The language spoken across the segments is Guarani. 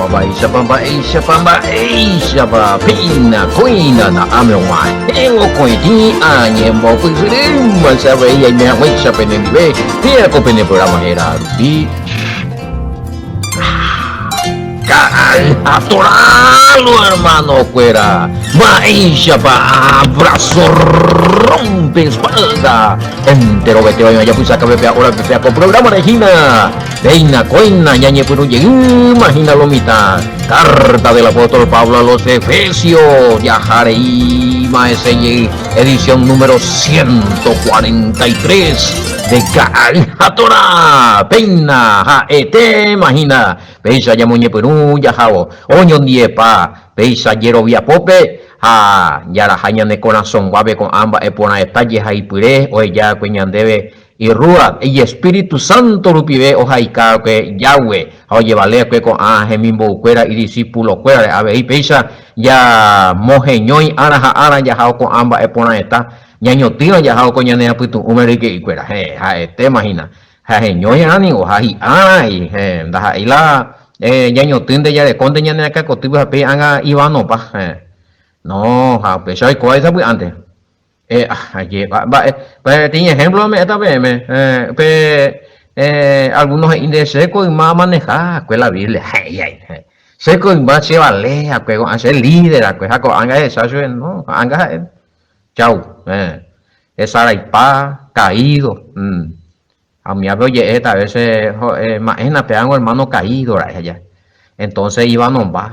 Mba'éichapa, mba'éichapa, mba'éichapa, péina kóina na'áme og̃uahẽvo ko'ẽtĩ añembopysyrýma che avei aime hag̃uáicha penendive, péa ko pene programa héra rupi. Ka'atoralo hermano-kuéra, mba'éichapa abrazo rompe espalda enterovete oĩva japysaka pepea hora pepea ko programa-re hína. Péina kóina ñañepyrũ jeýma hína lo mitã. Carta del apóstol Pablo a los Efesios jaha reíma hese jey edición número 143 de Ka'ay ha Torá. Péina ha'etéma hína péicha ñamoñepyrũ jahávo oñondiepa péicha jeroviapópe ha jaraha ñane korasõnguápe ko'ã mba'e porãeta jehaipyre oheja va'ekue ñandéve Irrúa, ijespíritu sánto rupive ohaika va'ekue Yahweh ha ojevale va'ekue ko'ã hemimboukuéra idisipulokuérare. Avei péicha ñamoheñói ára ha ára jahao ko'ã mba'e porãeta ñañotỹva jahao ko ñane apytu'ũme ryke'ykuéra. Héẽ, ha'etéma hína. Ha heñói arã ningo, ha hi'ára, héẽ, ndaha'éi la ñañotỹnte jarekónte ñane akãkotýpe ha péi ág̃a ivanopa. Héẽ, no, ha upéicha oikóva isapy'ánte. Mba'e, peteĩ ejemplo ame'ẽta peẽme, pe algunos he'i nde chéko yma amaneha akue la Biblia, he'i he'i, chéko yma che vale akue ko'ã che líder akue ha ko'ág̃a ehecha chupe, no, ko'ág̃a ha'e chau, hesaraipa, caído, ha umívape oje'e heta vece ma'éna pévango hermano caído ra'e aja, entonces ivanomba,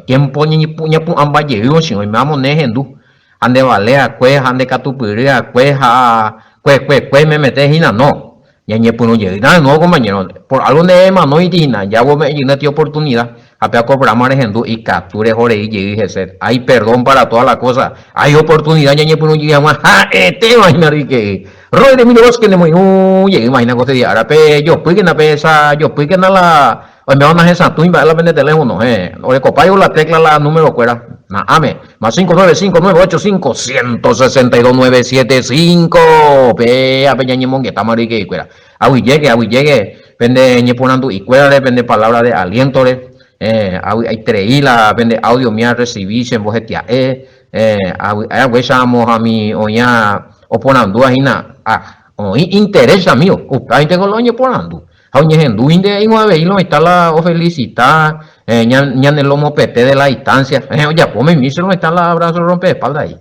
tiempo ñapu'ãmba jeývo che oime amone hendu, ha nde vale akue ha nde katupyry akue ha kue kue kue memete hína, no, ñañepyrũ jeýta de nuevo compañero, por algo nde emanóiti hína, ya vos me'ẽ jeýna ti oportunidad, ha péva ko programa rehendu ikatu reho rei jey hese, hay perdón para toda la cosa, hay oportunidad ñañepyrũ jey hag̃ua ha'etéva hína ryke'y. Roy de Emilio Vázquez nemoirũ jey imagina ko este día árape jopýkena pe esa jopýkena la oiméva nahesatũi mba'e la pende teléfono héẽ orekopáivo la tecla la número kuéra na'ãme más 595 985 162 975 péape ñañemongetáma ryke'y kuéra aguyjéke aguyjéke pende ñeporandu'i kuérare pende palabra de aliento-re héẽ avy'aiterei la pende audio mi arrecibi che mbohetia'e Héẽ, avy'a haguéicha amo ha mi oĩa oporandúva hína, ah, oĩ interés amigo, upévanteko la oñeporandu. Ha oñehendúinte ingo avei lo oĩta la ofelicita eh, ñane lomo pete de la distancia. Eh, ojapo mimi se lo oĩta la abrazo rompe espalda ahí.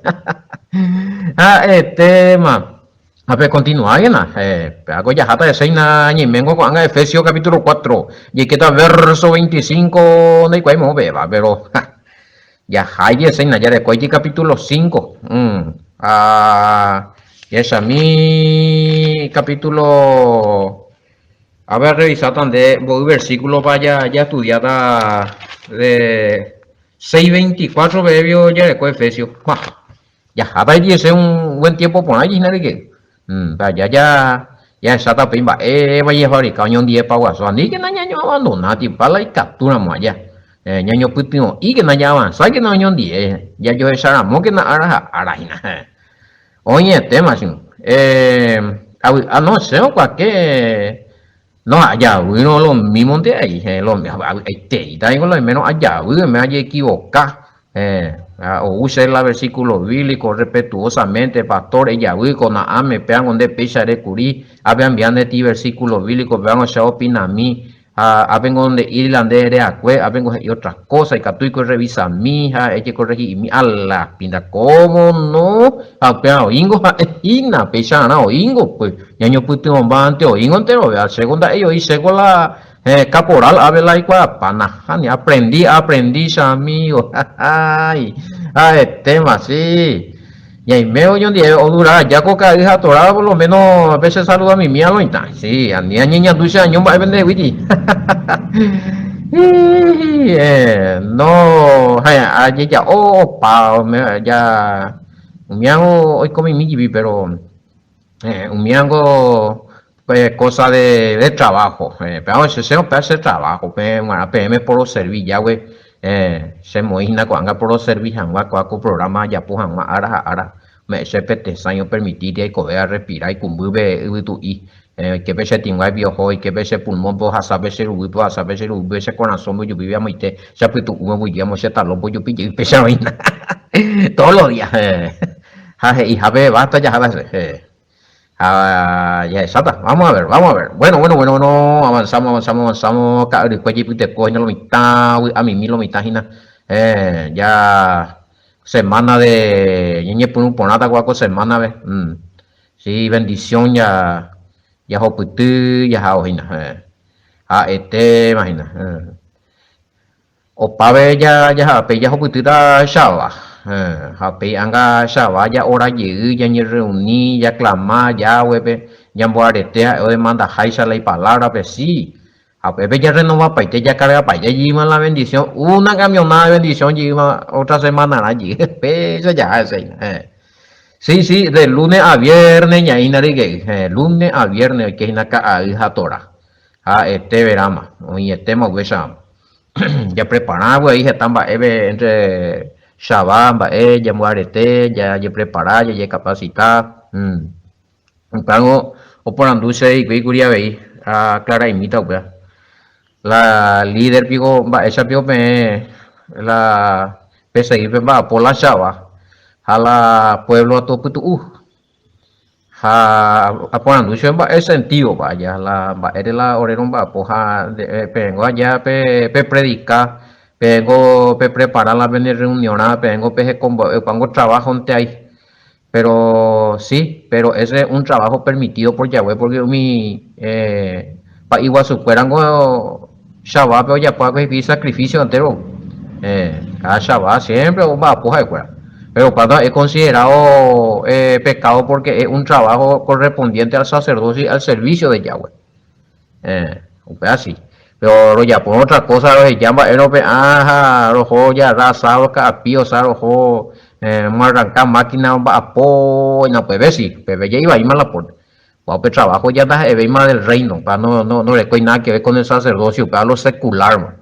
Ha'etéma. Ha pe continuáguena, eh, pe ako jaháta hese hína ñaiméngo ko'ág̃a Efesios capítulo 4, jaikéta verso 25 ndaikuaái moõ péva, pero ja. Jaha ijeséina jarekóiti capítulo 5. Ha jahechami capítulo A ver, revisáta nde mboy versículo-pa jaestudiáta de 6:24 peve jareko Efesios. Ha jaháta ijese un buen tiempo porã hína reke. Ja ja jahecháta upéi mba'épa jafabrika oñondivepa guasu. Aníkena ñañoabandona tipa la ikatúramo aja. Ñañopytyvõ'íkena jaavansákena oñondive, jajohecharamókena ára ha ára hína. Oĩetéma che. Avy'a no che okuake no ajavýrõ lo mímonte ai, lo avy'aiteíta ningo lo oimérõ ajavy, oime ajeekivoka. Ou che la versículo bíblico respetuosamente, pastor ejavy ko na'ãme péango nde péicha ere kuri, ápe ambia ndeti versículo bíblico péango che opinami, Ha ápengo nde'íri la nde ereakue, ápengo he'i otra kósa, ikatúiko errevisami ha ejekorrehi'imi a la pinta. Kómo no? Ha upéva oĩngo ha'e hína, peicharã oĩngo, pues ñañopytyvõmbánte oĩngo enterove, ha chéko nda'éi oĩ chéko la caporal ápe la aikuaapa, nahániri, aprendí, aprendí chamigo, hahái, ha'etéma, sí. Ñaime oñondive odura aja ko ka'ay ha atorada por lo menos pe che saluda mimi aloitã. Sí, ani añeñandu che año mba'e pende heguíti. No, ha ajeja'o opa ja umíango oiko mimi jipi pero umíango pe cosa de, de trabajo. Péva che che upéva che trabajo pe g̃uarã peẽme poroservi jágue che moĩ hína ko'ág̃a poroservi hag̃ua kóa ko programa ajapo hag̃ua ára ha ára. Ome'ẽ chéve pe tesãi opermitíti aikove arrespira ikũmbýpe yvytu'i. Oike pe che tĩnguáipi oho, oike pe che pulmónpe ohasa pe che ruguýpe ohasa pe che ruguýpe che korasõme ojupípe amoite che apytu'ũme oguejy amo che talónpe ojupi jey péicha oĩna. Todos los días. Ha he'ihápe basta jaháta hese. Ha jahecháta. Vamos a ver, vamos a ver. Bueno, bueno, bueno, bueno, avanzamos, avanzamos, avanzamos. Ka'arykue jeipyteko hína lo mitã, vy'amimi lo mitã hína. Ya semana de ñañepyrũ porãta kóva ko semana-pe. Sí, bendición ja jahopyty jahávo hína. Ha'etéma hína. Opave jaha pe jahupytýta Shabá, ha upéi anga Shabá ja'ora jey, jañerreuni, jaklama Yahweh-pe, ñamboarete ha'e odemandaháicha la ipalávrape, si, ha upépe jarrenovapaite, jakargapaite jeýma la vendisión, una camionada de vendisión jeýma otra semanarã jey, péicha jaha hese hína. Si, si, de lunes a viernes ñaĩna ryke'y, lunes a viernes oike hína ka'ay ha Torá. Ha'ete veráma, oĩetéma upéicha japrepara avei heta mba'épe entre Shabbat mba'e jamboarete, jajeprepara, jajekapasita. Upévango oporandu che hikuái kuri avei aclara'imíta upéva. La líder piko mba'éicha piko peẽ la pesegi pemba'apo la Shabbat ha la pueblo atopytu'u. Ha aporandu chupe mba'e sentídopa aja la mba'ére la ore romba'apo ha peẽngo aja pepredika, peẽngo peprepara la pene rreuniorã, peẽngo pehekombo'e, opángo traváhonte ai. Péro si, péro ése un traváho permitído por Yahweh pórke umi pa'i guasukuérango Shavápe ojapo va'ekue hikuái sakrifísio entéro. Káda Shabá siémpre omba'apo ha'ekuéra. Péro upéva ndaha'éi konsiderádo pekádo pórke es un traváho korrespondiénte al saserdósio y al servísio de Yahweh. Upéva si. Péro rojapo ótra kósa roheja mba'e rope'ã ha roho rojarra asádo ka'api osa roho moarranka mákina omba'apo, upépe si, upépe jaivaíma la pórte. Upéva upe trabajo ya ndaha'evéima del reino, upéva no, no, ndorekói nada que ver con el sacerdocio, upéva lo secular.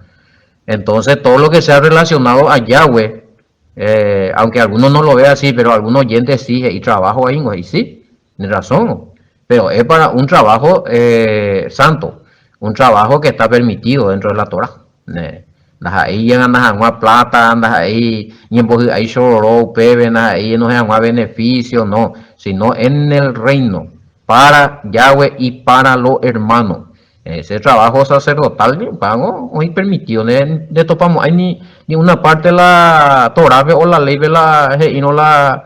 Entonces todo lo que sea relacionado a Yahweh, eh, aunque algunos no lo vean así, pero algunos oyentes sí, he'i trabajo ahí, he'i sí, tiene razón, pero es para un trabajo eh, santo, un trabajo que está permitido dentro de la Torah. Eh, ndaha'éi ñagana hag̃ua plata, ndaha'éi ñembohy'ái chororo upéve, ndaha'éi enohẽ hag̃ua beneficio, no, sino en el reino, para Yahweh y para lo hermano. Ese trabajo sacerdotal upévango oĩ permitido, ndetopamo'ãi ni ni una parte la Torápe o la léipe la he'írõ la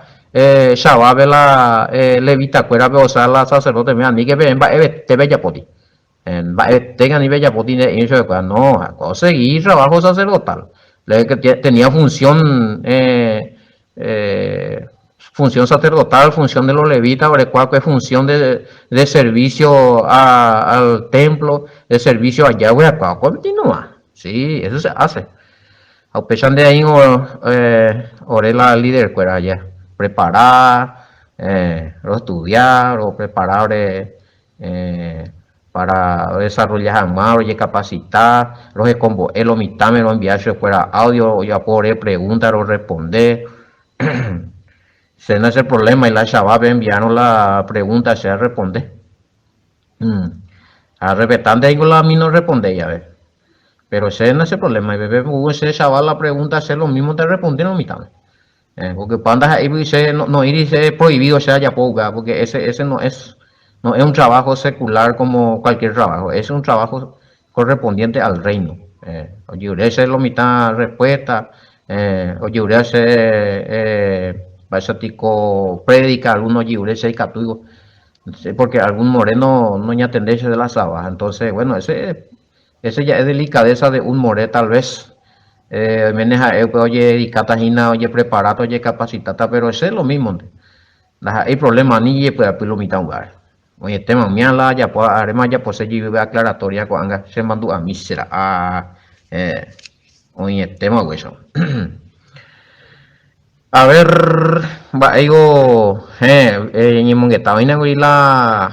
Shabápe la levitakuérape osea la sacerdote-pe, aníke peẽ mba'evete pejapóti. Mba'etéka ni pejapo tĩnde'ỹ chupekuéra, no, ha'ekuéra osegi itrabajo sacerdotal, tenía función función sacerdotal, función de los levitas, oreko va'ekue función de de servicio al templo, de servicio a Yahweh, ha'ekuéra okontinua, si, eso se hace. Ha upéicha nde aĩngo ore la liderkuéra aja, prepara, roestudia, roprepara ore Para rodesarrolla hag̃ua, rojekapasita, rohekombo'e lo mitãme, roenvia chupekuéra audio, ojapo ore pregúnta rorresponde. Che nacheprovlémai la chavápe enviárõ la pregúnta che arresponde. Arrespetánte aiko la mi norrespondéi jave. Péro che nacheprovlémai, pe che chava la pregúnta che lo mímonte arrespondérõ lo mitãme. Porque pa ndaha'éigui che noĩri che prohibido che ajapo upéva, porque ese, ese no es, no es un trabajo secular como cualquier trabajo, es un trabajo correspondiente al reino. Ojerure che lo mitã respuesta, ojerure che mba'éicha tiko prédica, alguno ojerure che ikatúivo, porque algún moreno noñatendéi che de la saba, entonces bueno, ese Ese ja'e delicadeza de un more tal vez oiméne ha'e upe ojededikáta hína, ojepreparáta, ojekapacitáta, pero ese lo mísmonte. Ndaha'éi problema ani jejepy'apy lo mitã upévare. Oĩetéma umía la ajapo, aréma ajapose jeyve aclaratoria ko'ág̃a che mandu'ami che ra'a oĩetéma upéicha. A ver, mba'éiko, héẽ, ñemongeta oĩna kuri la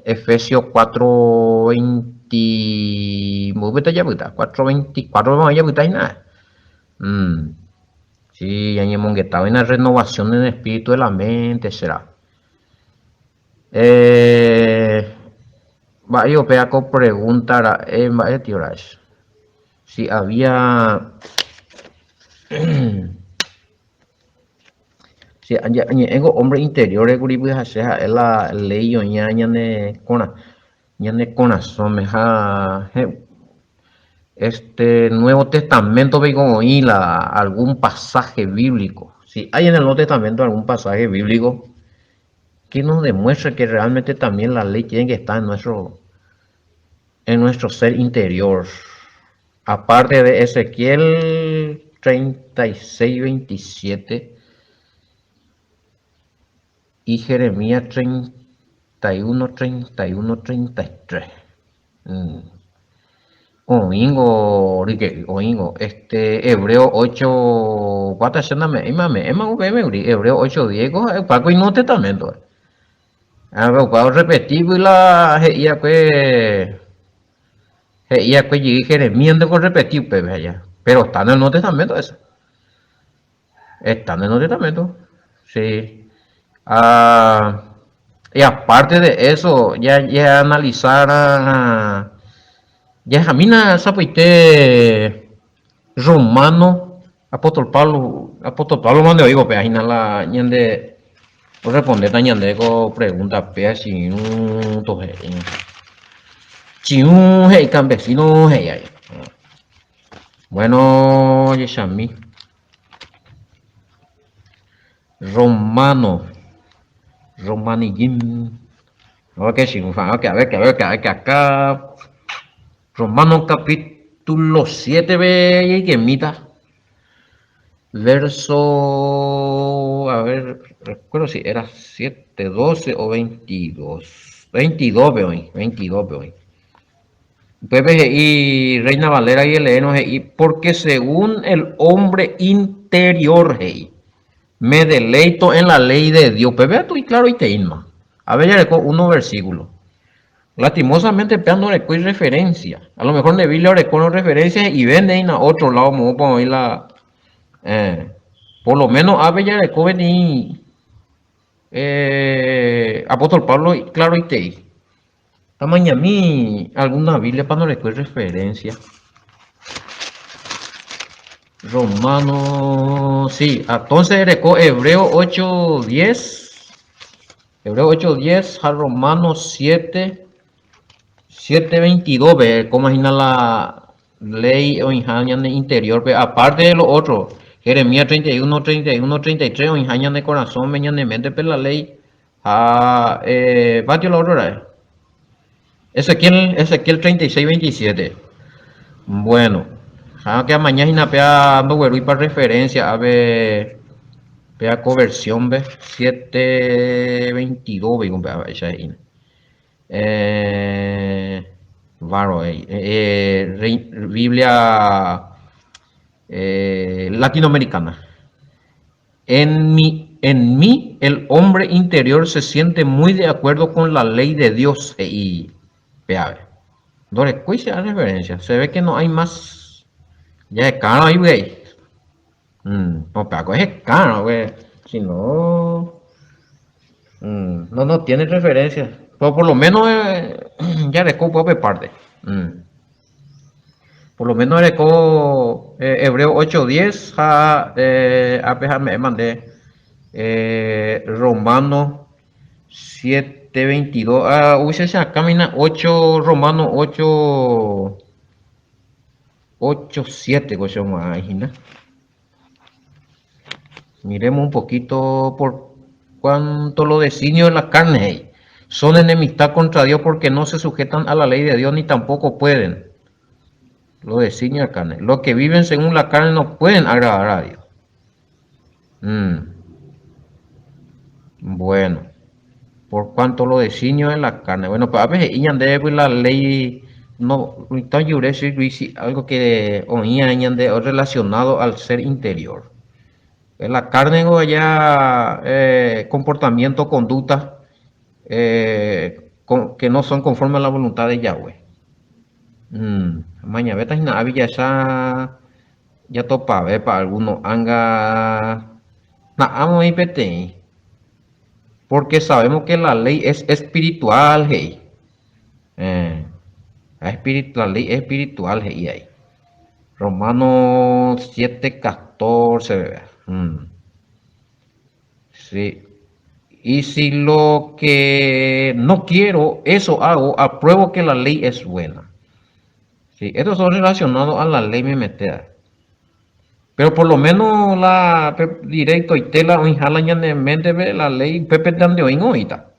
Efesios cuatro veinti, mboýpeta japyta? Cuatro veinticuatro-pe oĩ japyta hína. Sí, ñañemongetáva hína renovación en espíritu de la mente será. Eh, mba'e upéva ko pregunta ra'e mba'e tio ra'e. Si había si añe'ẽko hombre interior-re kuri pyhache ha'e la ley oĩva ñane korasõ Ñane korasõme ha este Nuevo Testamento piko oĩ la algún pasaje bíblico. Si hay en el Nuevo Testamento algún pasaje bíblico que nos demuestre que realmente también la ley tiene que estar en nuestro, en nuestro ser interior. Aparte de Ezequiel 36, 27 Y Jeremías 31, 31, 33. Oĩngo, ryke'y, oĩngo. Este, Hebreo 8, kuáta che name'ẽima, ame'ẽma upéme kuri. Hebreo 8, 10 ko ha'e upéva ko Nuevo Testamento. Ha upéva orrepetívy la he'i va'ekue, he'i va'ekue jey Jeremías nde ko orrepeti upépe aja. Pero está en el Nuevo Testamento eso. Está en el Nuevo Testamento. Sí. Ah, y aparte de eso, ya, ya analizar, ah, ya jamina sapoite Romano, apóstol Pablo, apóstol Pablo mande oigo pe ahina la ñande orespondeta ñande ko pregunta pe chiũ tohe'i. Chiũ he'i campesino he'i ahí. Bueno, jechami. Romano. Romanillín. No, que si, que a ver, que a ver, que a ver, que acá. Romano capítulo 7, ve y que mita. Verso, a ver, recuerdo si era 7, 12 o 22. 22, ve hoy, 22, ve hoy. Upépe he'i Reina Valera y Eleeno he'i, Porque según el hombre interior he'i, me deleito en la ley de Dios. Upépe atu iclaroiteíma. Ave jareko uno versículo. Lastimosamente péa ndorekói referencia. A lo mejor nde Biblia orekórõ referencia he'ive ndeína otro lado moõpa oĩ la eh, por lo menos ápe jareko peteĩ eh, apóstol Pablo claroitei. Amañami alguna Biblia-pa ndorekói referencia. Romano, sí, entonces ereko Hebreo 8:10, Hebreo 8:10 ha Romano 7, 7:22 pe, ereko hína la ley oĩha ñane interior-pe, aparte de lo otro, Jeremías 31, 31, 33 oĩha ñane korasõme, ñane mente-pe la ley Ha patio la otro ra'e. Ezequiel, Ezequiel 36, 27. Bueno, ha que amaña hína péa ndoguerúipa referencia ave péa ko versión-pe 7, 22 piko péa vaicha he'ína. Eh, varo, eh, eh, Biblia eh, latinoamericana. En mi, en mí el hombre interior se siente muy de acuerdo con la ley de Dios, he'i pe ave. Ndorekói che referencia. Se ve que no hay más. Jahekárõ oĩ vy'a'i. Mm, no, pe ako ehekárõ, pe, si no, mm, no, no tiene referencia. Pero por lo menos eh, jareko upéva pe parte. Mm. Por lo menos ereko Hebreo 8:10 ha ápe ha ame'ẽma nde Romano 7:22. Ah, uy, che akãmina 8, Romano 8, 8:7 ko che omo'ã hína. Miremos un poquito por cuanto lo designio de la carne he'i. Son enemistad contra Dios porque no se sujetan a la ley de Dios ni tampoco pueden. Lo designio de la carne. Los que viven según la carne no pueden agradar a Dios. Mm. Bueno, por cuanto lo designio de la carne. Bueno, pues a veces he'i ñandéve pues la ley no mitã ojure si algo que oĩva ñande relacionado al ser interior. La carne ningo allá eh, comportamiento, conducta eh, que no son conforme a la voluntad de Yahweh. Mm, mañavéta hína avi jahecha. Jatopavépa alguno ánga na'ámoĩ peteĩ, porque sabemos que la ley es espiritual he'i. Eh, la ley es espiritual he'i ahí. Romanos 7:14 bebé. Mm. Sí. Y si lo que no quiero, eso hago, apruebo que la ley es buena. Sí, estos son relacionados a la ley memetea. Pero por lo menos la directo y tela oĩha la ñane mente-pe la ley upépe nde oĩ oĩta.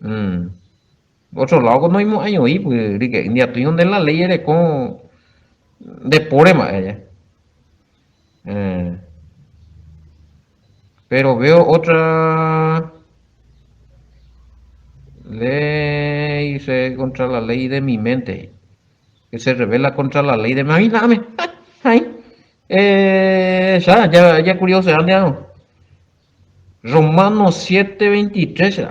Mm. Otro lado ko noimo'ãi oĩ pues ryke'y ndiatúi onde la ley ereko nde póre mba'e aja. Eh. Pero veo otra ley se contra la ley de mi mente que se revela contra la ley de mi mente. Ay, eh, ya, ya, ya curioso, ¿dónde Romanos 7:23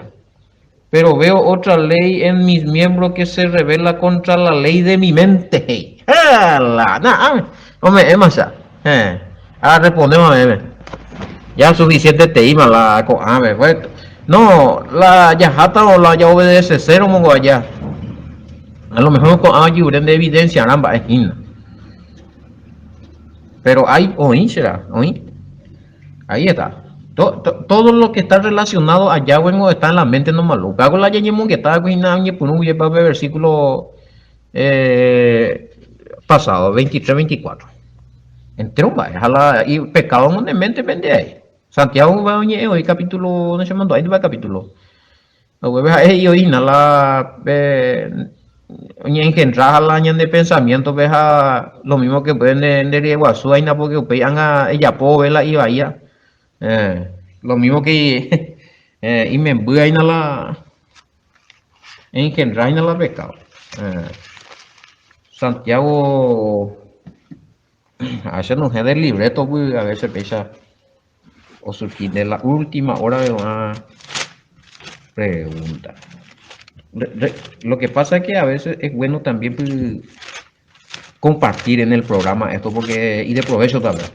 Pero veo otra ley en mis miembros que se revela contra la ley de mi mente. ¡Hala! Na, ome'ẽma cha. Eh. Ah, respondemos a Ya suficiente teíma la ko'ãve. Pues, no, la jaháta o la jaobedecesérõ mongo aja. A lo mejor ko'ã ojyure nde evidenciarã mba'e hína. Pero hay oĩ será, oĩ. Ahí está. Todo lo que está relacionado allá, bueno, está en la mente no malo. Upéva la ñañemongeta hína oñepyrũ guive pe versículo eh, pasado, 23, 24. Entero mba'e, ha la pecado ne mente pende ahí. Santiago va oñe'ẽ oĩ capítulo, no che mandu'ái ndépa capítulo. Upépe ha'e he'i oĩna la pe oñeengendra la ñane pensamiento-pe ha lo mismo que upe nde nde ryeguasu aína porque upéi ág̃a ejapo vove la ivaíva. Eh, lo mismo que eh, imemby aína la engendra aína la pecado. Eh, Santiago ha che nohẽ del libreto py a veces péicha osurgi de la última hora de una pregunta. Lo que pasa es que a veces es bueno también pues, compartir en el programa esto porque y de provecho también.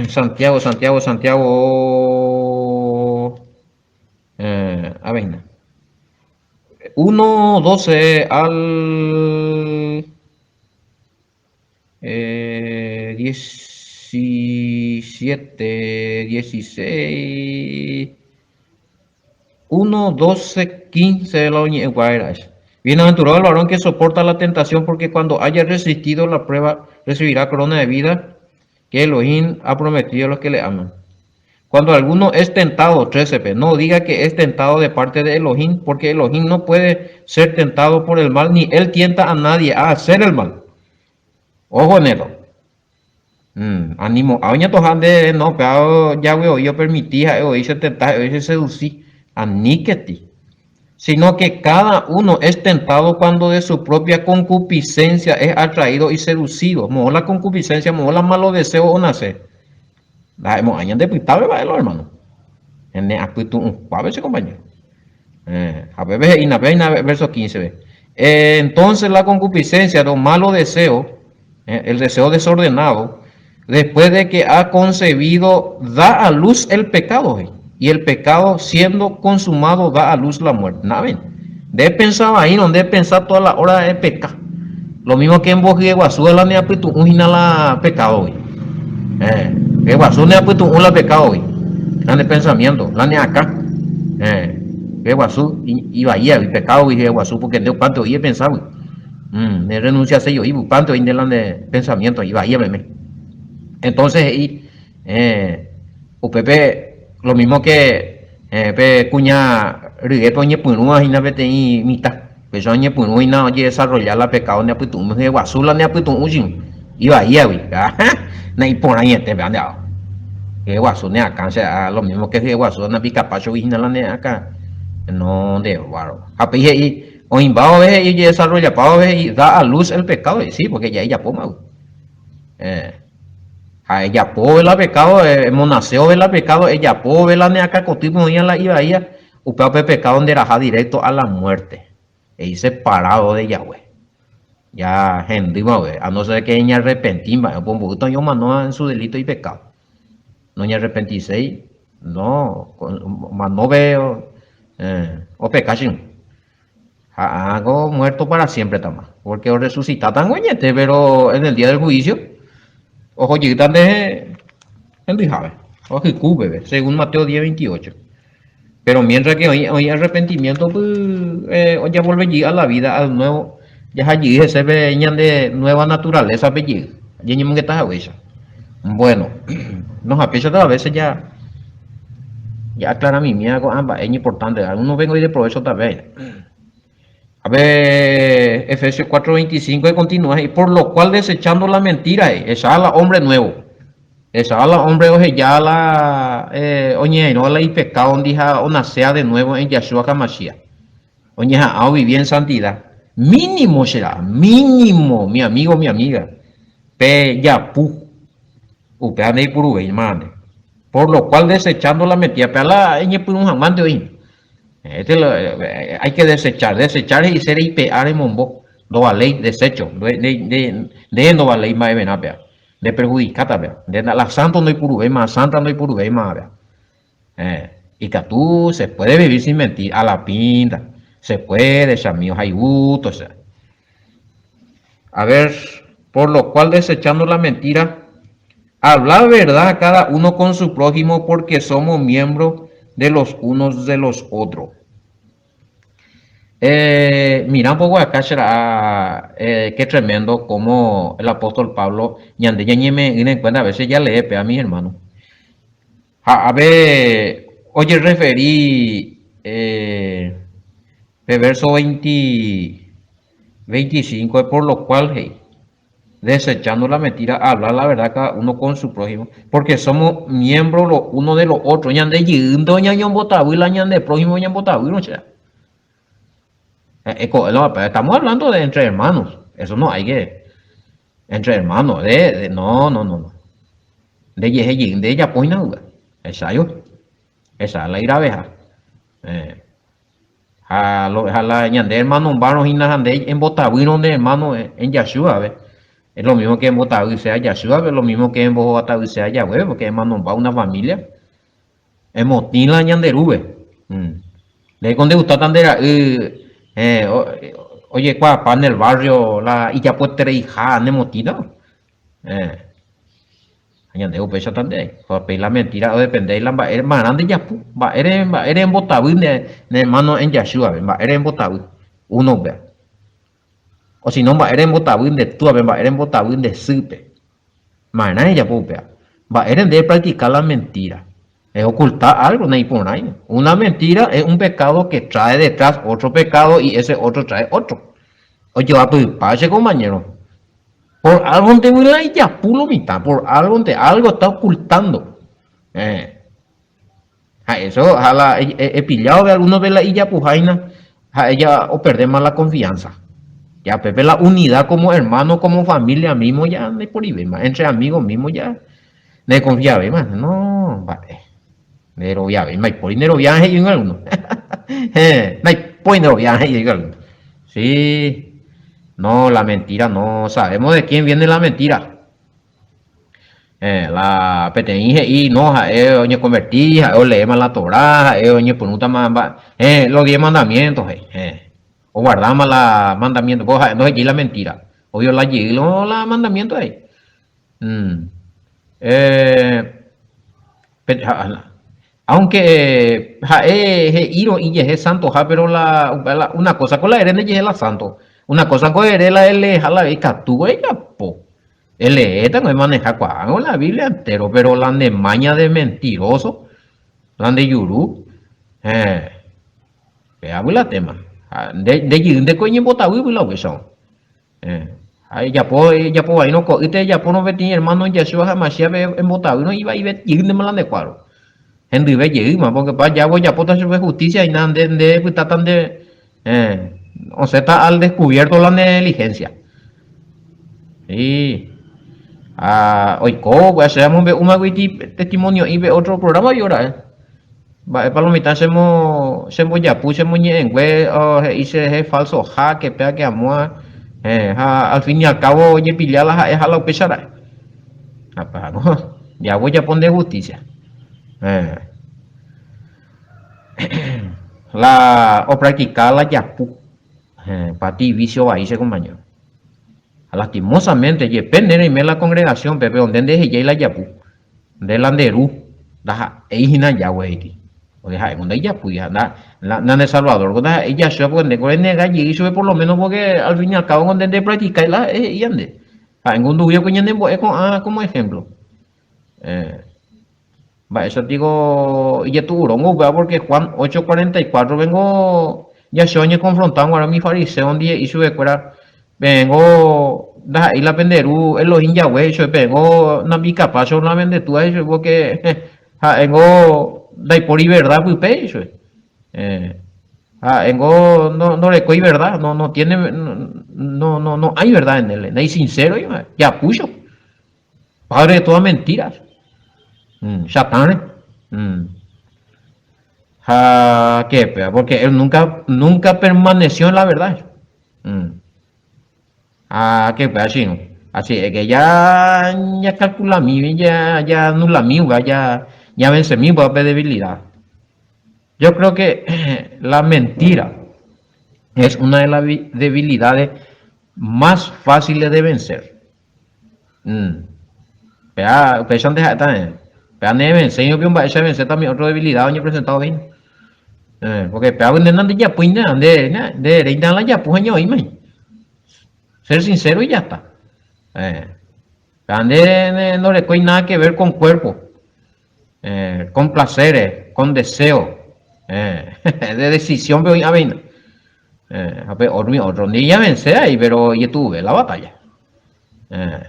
Santiago, Santiago, Santiago. Eh, a ver. 1, 12 al eh, 17, 16, 1, 12, 15 la oñe'ẽguaera. Bienaventurado el varón que soporta la tentación, porque cuando haya resistido la prueba, recibirá corona de vida que Elohim ha prometido a los que le aman. Cuando alguno es tentado, 13p, no diga que es tentado de parte de Elohim, porque Elohim no puede ser tentado por el mal, ni él tienta a nadie a hacer el mal. Ojo en eso. Mm, ánimo. Aoña tojande no, pero ya voy yo permití, hoy se tentar, hoy se seducí, aníqueti. Sino que cada uno es tentado cuando de su propia concupiscencia es atraído y seducido. Mojo la concupiscencia, mojo la malo deseo o nace. Ndaha'emo'ãi ñande pytápe mba'élo, hermano. Ñane apytu'ũkuápe che compañero. Eh, ha pépe he'ína, péina verso 15-pe. Entonces la concupiscencia, lo malo deseo, eh, el deseo desordenado, después de que ha concebido, da a luz el pecado. Eh, y el pecado, siendo consumado, da a luz la muerte. ¿No ven? Nde pensaba ahí, donde pensar toda la hora de pecar. Lo mismo que en vos guazú la ne apytu'ũ hína la pecado hoy. Eh, guazú ne apytu'ũ la pecado hoy. La ne pensamiento, la ne acá. Eh, guazú ivaía y pecado y guazú porque nde upánte oí pensaba. Mm, ne renuncia se yo y upánte oí la ne pensamiento ivaía meme. Entonces y eh, upepe lo mismo que eh, pe kuña ryépe oñepyrũva hína peteĩ mitã. Péicha oñepyrũ hína ojedesarrolla la pecado ne apytu'ũme hyeguasu la ne apytu'ũ chino ivaíagui. Naiporãiete péva nde ao. Hyeguasu ne akã che a lo mismo que hyeguasu nambikapa chugui hína la ne akã no nde varo. Ha péi he'i oĩmba vove he'i ojedesarrollapa vove he'i da a luz el pecado he'i sí porque ja ijapómagui. Eh. Ha ejapóve la pecado, emonaseo la pecado, ejapóve la ne akã kotýpe oĩva la ivaíva, upéva pe pecado nde raha directo a la muerte. He'i separado de Yahweh. Ya hendýma upe, a no ser que ñarrepenti mba'e opombo'ýta oĩ omanóva en su delito y pecado. Noñarrepentiséi, no, omanópe opeka che irũ. Ha ág̃a muerto para siempre tama, porque orresucitáta añete, pero en el día del juicio oho jeýta nde hendyhápe, ohyku peve, según Mateo 10, 28. Pero mientras que oĩ, oĩ arrepentimiento py, eh, ojavolve jey a la vida, al nuevo, jaha jey hese pe ñande nueva naturaleza pe jey, ñañemongeta haguéicha. Bueno, no hapéichata a veces ya, ya aclara mimía ko'ã mba'e iñimportante, algunos vengo y de provecho tape. A ver, Efesios 4:25 continúa, y por lo cual desechando la mentira, esa la hombre nuevo. Esa la hombre oheja la eh, oñe'ẽrõ la ipecado ndiha onacea de nuevo en Yahshua HaMashiach. Oñeha'ã ovivi en santidad. Mínimo será, mínimo, mi amigo, mi amiga. Pe japu. Upéva ndeipuruvéima nde. Por lo cual desechando la mentira, pe la eñepyrũ hag̃uánte oĩ. Este lo, eh, hay que desechar, desechar he'ise reipe'a remombo, ndovaléi desecho, nde ndovaléi mba'everã péva. Nde perjudikáta péva. Nde la santo ndoipuruvéima, santa ndoipuruvéima péva. Eh, ikatu se puede vivir sin mentir, a la pinta. Se puede, chamío, hay gusto, o sea. A ver, por lo cual desechando la mentira, habla verdad cada uno con su prójimo porque somos miembros de los unos de los otros. Eh, mira un poco acá, será, eh, qué tremendo como el apóstol Pablo, ñande ñañeme en cuenta, a veces ya lee, a mis hermanos. Ha ave ojerreferi eh, pe verso 20, 25, por lo cual he'i, desechando la mentira, hablar la verdad cada uno con su prójimo, porque somos miembros los uno de los otros. Ñande jeýnte oñañombotavy la ñande prójimo oñembotavýrõ che. Eh, eh, estamos hablando de entre hermanos, eso no hay que entre hermanos, de, de no, no, no, no. Nde jehe jey nde ejapóina upéva. Echayo. Esa la igraveha. Eh. Ha, lo, ha la ñande hermano mbárõ hína ha nde embotavýrõ nde hermano en Yahshua ve. Es lo mismo que embotavy sea Yahshua ve, lo mismo que embojovatavy sea Yahweh, porque hermano una familia. Emotĩ la ñande rúve. Mm. Ndéiko ndegustáta nde ra'y eh, ojekuaapa en el barrio la ijapoetereiha nemotĩta. Eh. Ha ñande upéichata nde, pe la mentira odepende la mba'ére, marã nde japu, mba'ére, mba'ére embotavy ne, ne hermano en Yahshua-pe, mba'ére embotavy, uno upéva. O si no mba'ére embotavy nde túape, mba'ére embotavy nde sýpe. Marã ejapo upéva. Mba'ére nde epractica la mentira. Eoculta algo, naiporãi. Una mentira es un pecado que trae detrás otro pecado y ese otro trae otro. Ojoapypa che compañero. Por álgonte la ijapu lo mitã, por álgonte, algo está ocultando. Eh. Ha eso, ha la epillado de alguno de la ijapuháina, ha ella operdéma la confianza. Ya pepe la unidad como hermano, como familia mismo, ya no por más. Entre amigos mismo ya ne confiavéma. No, mba'e. Nderoviavéima, ipói nderovia he'i alguno. Eh, naipói nderovia he'i alguno. Sí. No, la mentira no. Sabemos de quién viene la mentira. Eh, la peteĩ he'i no, ha'e oñekonverti, ha'e oleéma la Torá, ha'e oñepyrũtama mba, eh, los diez mandamientos he'i, eh, oguardáma la mandamiento, po ha'e ndohejái la mentira, oviola jey lo la mandamiento he'i. Mm. Eh, pe, ha, ha, aunque ha'e he'írõ ijehe santoha, pero la, la, una cosa ko la ere ndejehe la santo, una cosa ko ere la eleeha la ikatu ko ejapo. Eleéta ko emaneha kuaágõ la Biblia entero, pero la nde maña de mentiroso, la nde juru, eh, péagui la tema. Ha nde, nde jey ndeko eñembotavýgui la upéicharõ. Eh, ha ejapo, ejapo vaírõ ko'ýte ejapórõ peteĩ hermano Yahshua HaMashiach-pe embotavýrõ ivaive jeýntema la nde kuáro. Hendyve jeýma, porque pa jávo ojapóta chupe justicia hína nde, nde epytáta nde, eh, osẽta al descubierto la ne diligencia. Sí. Ha oiko, pues, che amombe'úmagui testimonio'i pe otro programa-gui ra'e. Mba'épa lo mitã chemo, chembojapu, chemoñe'ẽngue, he'i cherehe falsoha, que péa que amóa. Eh, ha al fin y al cabo ojepilla la ha'eha la upéicha ra'e. Ha pa, diablo ojapo nde justicia. Eh. La opractica la japu. Eh, pati vicio vai che compañero. Ha lastimosamente jepe nde reime la congregación-pe, pero nde ndehejái la japu. Nde la nde ru ndaha'éi hína Yahweh he'íti. Porque ha'éko ndaijapúi ha nda, nande Salvador ko ndaha'éi Yahshua porque ndéko renega jey chupe por lo menos porque al fin y al cabo ko nde ndepracticái la ha'e he'i ñande. Ha'éngo nduguíva ko ñanembo'e ko'ã como ejemplo. Eh, mba'éicha piko ijetu'uróngo upéva porque Juan 8:44 vengo Yahshua oñeconfronta g̃uarã umi fariseo ndive he'i chupekuéra Peẽngo ndaha'éi la pende ru Elohim Yahweh he'i chupe, peẽngo nambikapácho la pende túa he'i chupe, pórke ha'éngo ndaipóri verda pype he'i chupe. Ha'éngo ndorekói verda, no, no tiene, no, no, no hay verdad en él, ndaisinséroi, japúcho. Padre de toda mentira, Satán-re. Ha que péva, porque él nunca, nunca permaneció en la verdad. Mm. Ah, que upéva che irũ. Así es que ya ñakalkulami, ya, ya anulami upéva, ya ñavencemi upéva pe debilidad. Yo creo que la mentira es una de las debilidades más fáciles de vencer. Mm. Péva, upéichante ha'éta, péva nevencéi rupi mba'éicha evencéta umi otro debilidad oñepresentado hína. Eh, porque péva nde nandejapúinte, nde, nde reíta la japu ha ñaoĩma. Ser sincero y ya está. Eh, péva nde ndorekói nada que ver con cuerpo, eh, con placeres, con deseo, eh, de decisión pe oĩ aveina. Eh, ha pe otro, otro ni ñavence ahí, pero ijetu'uve la batalla. Eh,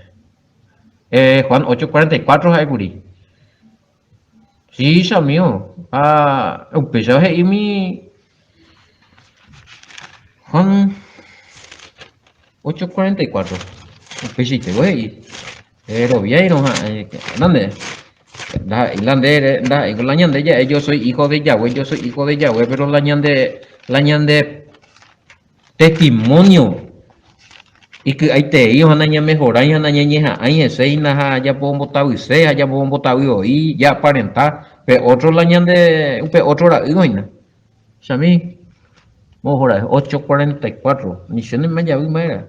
eh, Juan 8:44 ha'e kuri. Sí, chamío. Ha upéicha he'i mi Juan 8:44. Upeichaite he'i. Eroviairõ ha nande. Ndaha'éi la nde ndaha'éiko la ñande ja'e yo soy hijo de Yahweh, yo soy hijo de Yahweh, pero la ñande la ñande testimonio iky'aitei ha nañamehorái ha nañañeha'ãi hese hína ha japombotavysé ha japombotavy voi jaaparenta pe otro la ñande upe otro ra'y oĩna. Chami, moho ra'e 8:44, ni che nemajavy mba'erã.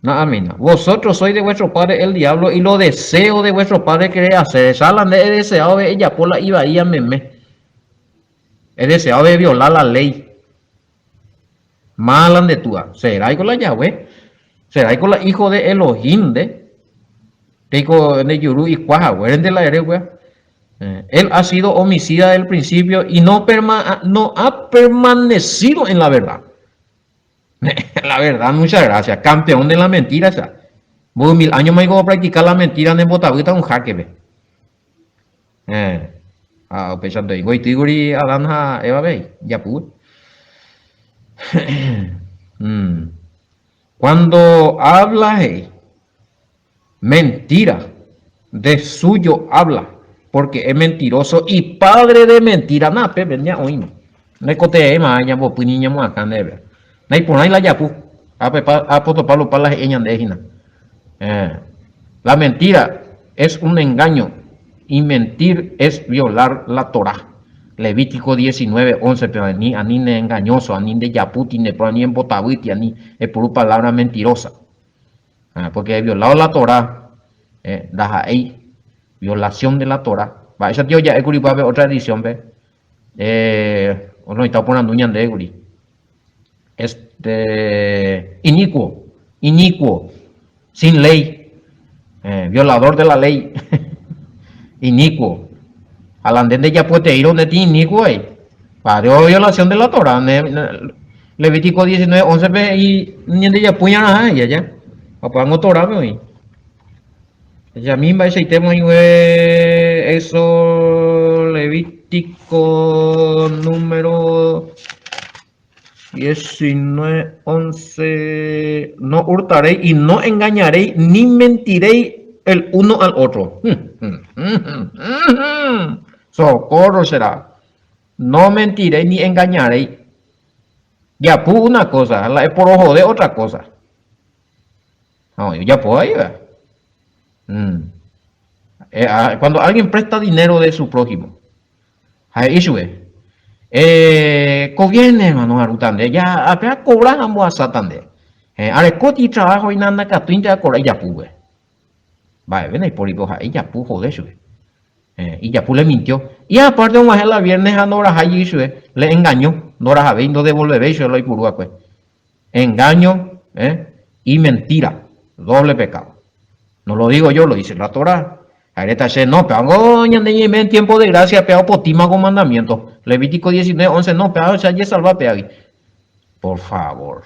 Na'amína. Vosotros sois de vuestro padre el diablo y lo deseo de vuestro padre queréis hacer. Esa la nde edeseado ejapo la ivaía meme. Edeseado de violar la ley. Mala nde túa. Seráiko la Yahweh? Seráiko la hijo de Elohim nde? Teiko nde juru ikua haguérente la ere upéva. Él ha sido homicida del principio y no, perma, no ha permanecido en la verdad. La verdad, muchas gracias. Campeón de la mentira, cha. Mboy mil años ma opractica la mentira nembotavýta un jáquepe. Eh. Ha upéicha ndoiko oitýkuri Adán ha Eva avei, japúgui. Mm. Cuando habla he'i, mentira, de suyo habla, porque es mentiroso y padre de mentira. Na, pépe ña oĩma. Ndaikotevéima ñambopy ni ñamoakã ndéve. Naiporãi la japu. Ápe apóstol Pablo pa la he'i ñande hína. Eh, la mentira es un engaño y mentir es violar la Torá. Levítico 19, 11, pe ani, ani ne engañoso, ani nde japúti, ne ani embotavýti, ani epuru palabra mentirosa. Ah, porque he violado la Torá, eh, ndaha'éi violación de la Torá. Mba'éicha tio ja'ékuri upéva pe otra edición-pe, eh, onoita oporandu ñandékuri. Este, inicuo, inicuo, sin ley, eh, violador de la ley, inicuo. Ha la nde ndejapoeteírõ ndetĩ inicuo ai. Padre, violación de la Torá, ne, Levítico 19, 11 pe he'i ñandejapu ñarãha he'i aja. Opángo Torápe oĩ. Jami mba'eichaite oĩgue Éxodo Levítico número 19, 11. No hurtaréis y no engañaréis ni mentiréis el uno al otro. Socorro será. No mentiréis ni engañaréis. Japu una cosa, la eporohode otra cosa. Ha oĩ ojapóva iva. Mm. Eh, ah, cuando alguien presta dinero de su prójimo, ha he'i chupe, eh, ko viernes, hermano, arúta nde, ya ape akobra ha ambohasáta nde. Eh, arekóti trabajo hína ndakatúinte akobra ijapúpe. Mba'eve ndaipóripe ha'e ijapu jode chupe. Eh, ijapu le mintió. Y aparte og̃uahẽ la viernes ha ndorahái jey chupe, le engañó, ndorahavéi, ndodevolvevéi chupe la oipuru va'ekue. Engaño, eh, y mentira, doble pecado. No lo digo yo, lo dice la Torá. Ha'eréta che, no, pévango ñande ñaime en tiempo de gracia, péva opotíma ko mandamiento. Levítico 19, 11, no, péva che ajesalva pévagui. Por favor.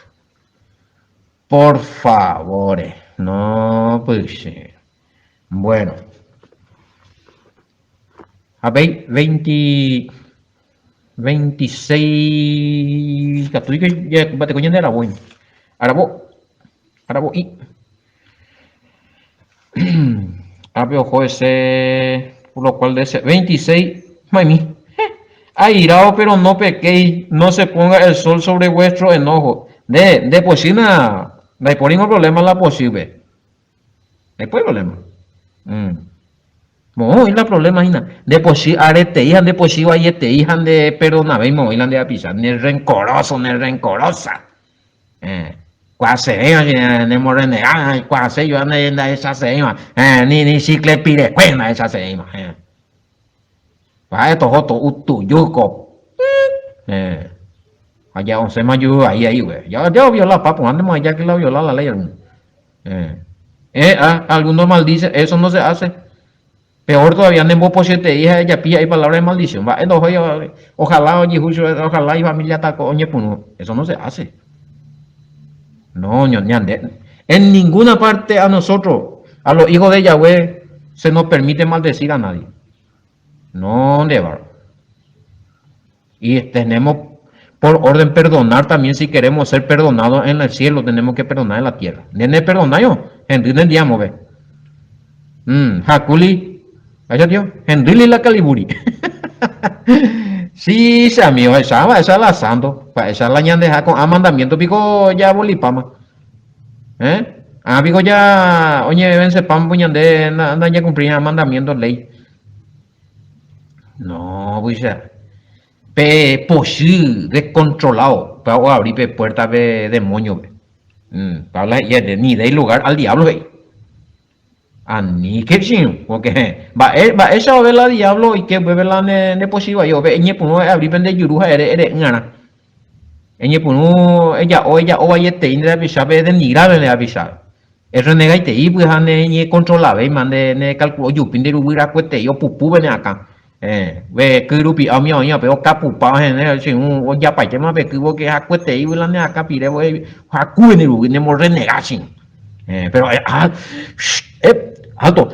Por favore. No, pues che. Bueno. Ha péi 20, 26 ikatu jaikuaateko ñande aravo hína. Aravo, aravo'i. Ápe oho hese, por lo cual de ese 26, maimi. Airao pero no pequéis, no se ponga el sol sobre vuestro enojo. Nde, nde pochýna, ndaipóringo problema la pochýpe. Ndaipóri problema. Mm. Moõ oĩ la problema hína. Nde pochy aretei ha nde pochy vaietei ha nde perdonavéima oĩ la nde rapicha. Ne rencoroso, ne rencorosa. Eh, kuaasevéva che ne morrenega, kuaase joa nde ndahechasevéima. Eh, ni ni chicle pirekue ndahechasevéima. Eh. Va'e toho to'u tuju ko. Eh. Ha ja osẽma juru vai ahí, güey. Ya, ya oviola papo, ande mo ya que la viola la ley alguno. Eh. Eh, ah, algunos maldice, eso no se hace. Peor todavía, nembopochyeterei ha ejapi hay palabra de maldición. Mba'e ndohói, ojalá ojehu chupe, ojalá ifamilia tako oñepyrũ. Eso no se hace. No, ñande, en ninguna parte a nosotros, a los hijos de Yahweh, se nos permite maldecir a nadie. No, nde bárbaro. Y tenemos por orden perdonar también si queremos ser perdonados en el cielo, tenemos que perdonar en la tierra. Nde ne perdonáivo, hendy ne ndiamove. Mm, Hakuli, vaya tío, hendyli la Caliburi. Sí, che amigo, esa, esa la santo, pa esa la ñandeja ko'ã mandamiento piko ya bolipáma. Eh? Ah, piko ya oñevencepáma ñande ndañakumplíri mandamiento ley. No, pyicha. Pe pochy descontrolado, upéva oabri pe puerta pe demonio-pe. Mm, Pablo he'i hete, ni deis lugar al diablo he'i. Aníke chiũ, porque mba'e mba'éicha ove la diablo oike upépe la ne nde pochy vai, ove eñepyrũ eabri pende juru ha ere ere'ỹarã. Eñepyrũ eja'o eja'o vaietei nde rapichápe edenigrave nde rapichápe. Errenegaitei pyha ne ñekontrolavéima nde ne calculo ojupi nde ruguy rakuetei opupúpe ne akã. Eh, pe ky rupi'a umi oĩva pe okapupa osẽne chiũ ojapaitéma pe ky porque hakueteígui la ne akã pire voi hakúve nde ruguy nemorrenega chiũ. Eh, pero ah, eh, alto,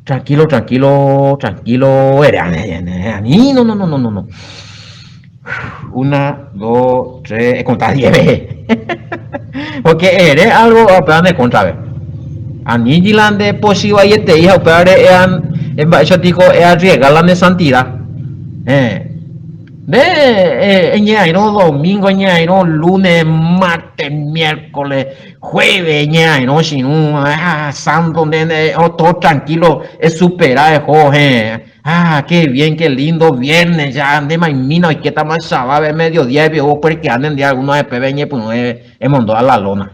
tranquilo, tranquilo, tranquilo, ere, ani, no, no, no, no, no, no. Una, dos, tres, ekonta diez veces. Porque ere algo upéva ne kóntrape. Anígui la nde pochy vaietei ha upévare ean mba'éicha tiko earriesga la ne santida. Eh. Nde eñe'airõ domingo, eñe'airõ lunes, martes, miércoles, jueves, eñe'airõ chirũ, ah, santo nde, nde, todo tranquilo, esupera eho, eh. Ah, qué bien, qué lindo viernes, ya nde maimína oikétama chavave mediodía epi'o opuerquea nendive alguno epépe eñepyrũ emondo a la lona.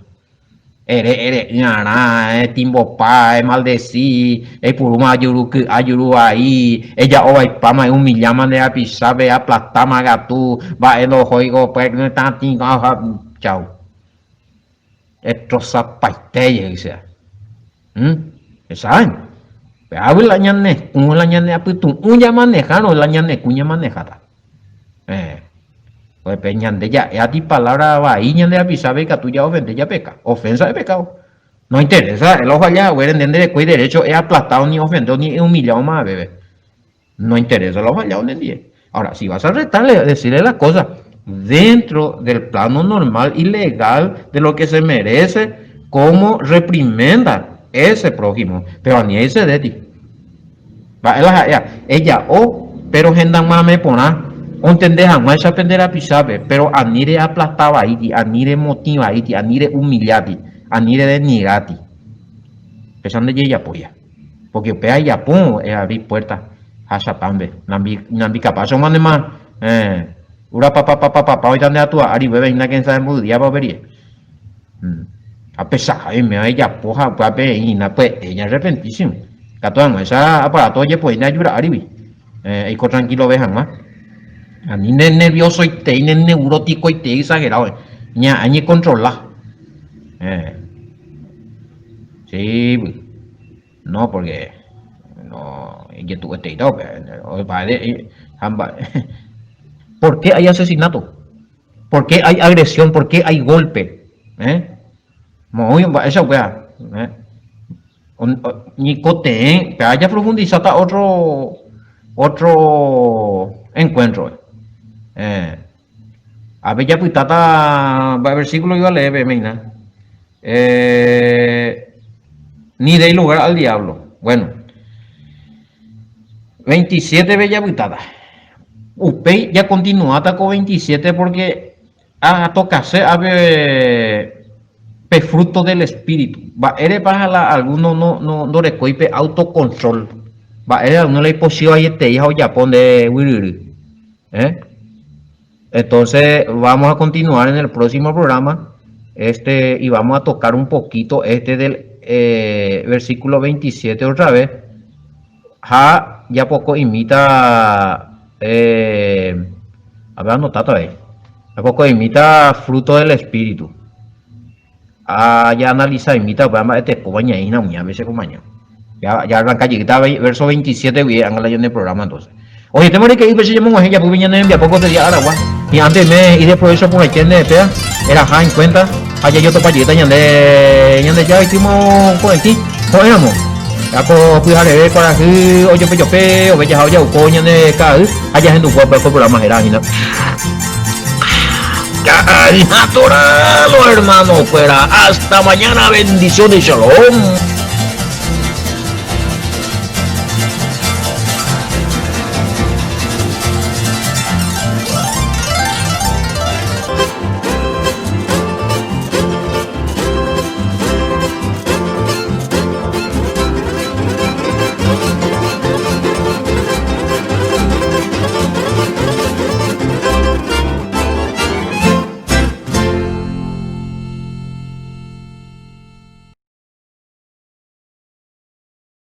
Ere, ere'ỹarã, etimbopa, emaldeci, eipurúma juru ky'a, juru vai, eja'o vaipáma, ehumilláma nde rapichápe, eaplastáma katu, mba'e ndohóiko, tatĩ, chau. Etrosapaite jey che. ¿Mm? ¿Saben? Péagui la ñane kũ, la ñane apytu'ũ ñamanejárõ, la ñane kũ ñamanejáta. Eh. Pues pe ñande ja'e ati palabra vai ñande rapichápe ikatu ja'ofende japeka. Ofensa de pecado. No interesa, él ofalla haguére nde nderekói derecho eaplastado ni ofende ni ehumillado maveve. No interesa la ofallado nendive. Ahora, si vas a retarle, decirle la cosa dentro del plano normal y legal de lo que se merece como reprimenda ese prójimo. Pero ani eicedéti. Mba'e la ha'éa? Eja'o, pero hendag̃uame porã, ontende hag̃uáicha pende rapichápe, pero ani reaplasta vaíti, ani remotĩ vaíti, ani rehumilláti. Ani redenigrati. Péicha ndejejapóiva. Porque upéva ijapo eabri puerta ha Satánpe. Nambi nambi capaz omanema eh ura papapapapapa oĩta nde atúa ári upépe hína quién sabe mboy díapa upe rire. Ha pechaha oiméva ijapo ha upéva peẽ hína pya'e ñarrepentísimo. Katu hag̃uáicha aparato ojepoi nde ajúra árigui eiko trankilove hag̃ua. Ani ne nerviosoitei, ne neurotikoitei exagerado ñañe ñekontrola. Sí, no, porque no ijetu'ueteíta upéva. Ha mba'e. ¿Por qué hay asesinato? ¿Por qué hay agresión? ¿Por qué hay golpe? ¿Eh? Moõi mba'éicha upéva. ¿Eh? Ñeikotevẽ, péva japrofundizáta otro otro encuentro. Eh, ápe japytáta mba'e versículo iba a leer peẽme hína. Eh, ni deis lugar al diablo. Bueno, 27-pe japytáta. Upéi jakontinuáta ko 27 porque atokase ápe pe fruto del espíritu. Mba'érepa la alguno no, no, ndorekói pe autocontrol? Mba'ére alguno la ipochy vaietei ha ojapo nde guyryry? ¿Eh? Entonces vamos a continuar en el próximo programa este, y vamos a tocar un poquito este del eh, versículo 27 otra vez. Ha japoko imita eh, a ver anotáta avei. Japoko imita fruto del espíritu. Ha ja analiza imita upéva mba'etekóva ñaĩna umi ápe che komaña. Ya ya arranca jeýta avei verso 27 guive anga la ñane programa entonces. Ojetéma reike'ýpe che ñemog̃uahẽ japýpe ñane rembiapo ko día aragua. Hi'ãnte oime ideprovecho porãite nde péa, eraha en cuenta ha jajotopa jeýta ñande Ñandejára oitymo ko'ẽtĩ ko'ẽramo. Ha ko pyhareve kuarahy ojopejope ovejaha ojauko ñande ka'ay ha jahendukuaa upéva ko programa héra hína. Ka'ay natural, hermano-kuéra. Hasta mañana, bendiciones, shalom.